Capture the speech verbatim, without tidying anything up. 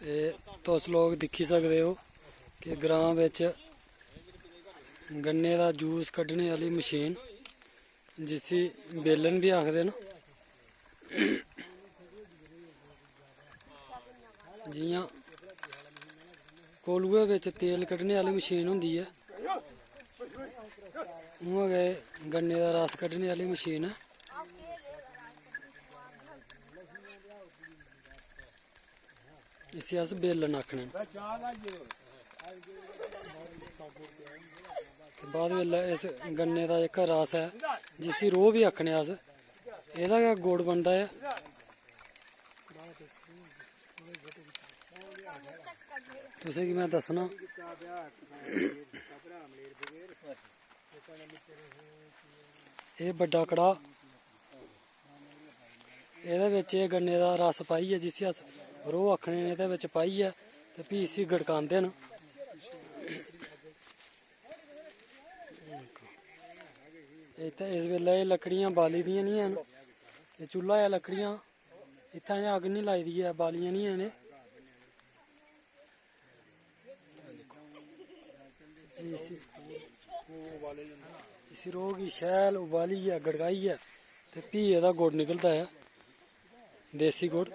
एह् तुस लोग दिक्खी सकदे ओ कि ग्रांऽ बिच गन्ने दा जूस कड्ढने आह्ली मशीन, जिसी बेलन बी आखदे न, जि'यां कोलुए बिच तेल कड्ढने आह्ली मशीन होंदी ऐ, उ'आं गै गन्ने दा रस कड्ढने आह्ली मशीन ऐ। इसी अस बेलन आखने न। ते बाद बेल्लै इस गन्ने दा जेह्का रस ऐ, जिसी रोह् बी आखने अस, एह्दा गै गुड़ बनदा ऐ। तुसेंगी में दस्सना, एह् बड्डा कड़ाह्, एह्दे बिच एह् गन्ने दा रस पाइयै, जिसी अस रोह् आखने न, एह्दे बिच पाइयै ते फ्ही इसी गड़कांदे न। इत्थै इस बेल्लै एह् लकड़ियां बाली दियां निं हैन, एह् चुल्हा ऐ, लकड़ियां, इत्थै अजें अग्ग निं लाई दी ऐ, बालियां निं हैन एह्। इसी, इसी रोह् गी शैल उबालियै, गड़काइयै ते फ्ही एह्दा गुड़ निकलदा ऐ, देसी गुड़।